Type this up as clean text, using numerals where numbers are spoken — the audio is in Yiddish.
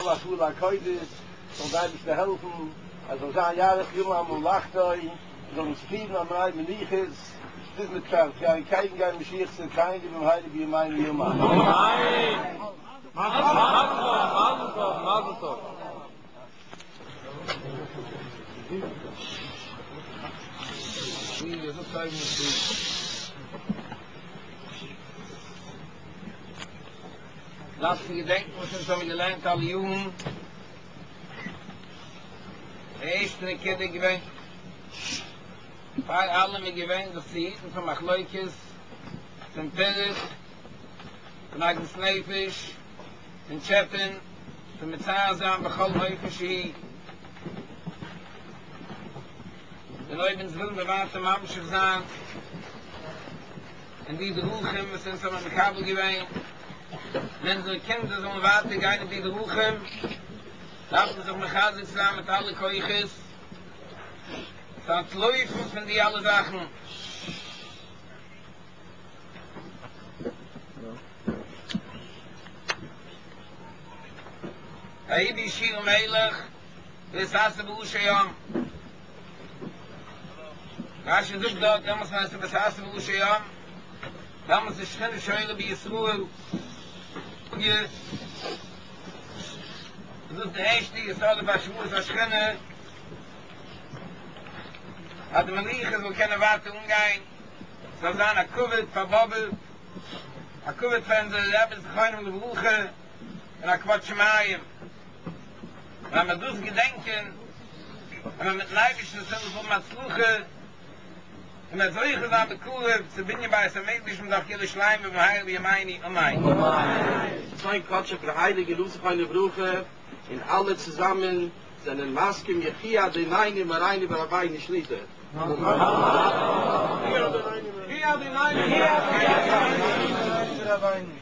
כל הקודש, זאל דער אייבערשטער העלפן אז זאל זיין יאריך ימים על מלאכתו, און זאל אונז פירן על מי מנוחות, ביז מ'וועט שוין קעגן גיין משיח צדקינו במהרה בימינו אמן. מזל טוב, מזל טוב, מזל טוב. דארפסטו געדענקן וואס אונז האבן געלערנט אלע יארן, די ערשטע נקודה איז געווען, פאר אלעם איז געווען זיך צו היטן פון מחלוקת, פון פירוד, פון עגמת נפש, פון טשעפען, פון מצער זיין בכל אופן שהיא. און אויב אונז ווילן מיר ווייטער ממשיך זיין אין די דרכים וואס אונז האבן מקבל געווען, און אונזערע קינדער זאלן ווייטער גיין אין די דרכים, דארף מען זיך מחזק זיין מיט אלע כוחות צו אנטלויפן פון די אלע זאכן. ויהי בישורון מלך בהתאסף ראשי עם. רשי זאגט דארט דעמאלטס ווען עס איז בהתאסף ראשי עם, דעמאלטס איז שכינה שורה בישראל. דאס איז די ערשטע יסוד אויף השראת השכינה, אז די מלוכה זאל קענען ווייטער אנגיין, ס'זאל זיין א כבוד פאר באבוב, א כבוד פאר אונזערע רעבעס זכרונם לברכה, און א כבוד שמים. ווען מיר דאס געדענקען, ווען מיר מיטן אייבערשטנ'ס הילף האבן הצלחה, און מיר זוכה זיין בקרוב צו בנין בית המקדש מיט א גאולה שלימה במהרה בימינו אמן. צאן קדשך דער הייליגער רב זכרונו לברכה און אלע צוזאמען זענען מסכים יחי אדונינו מורינו ורבינו שליטא. יחי אדונינו מורינו ורבינו.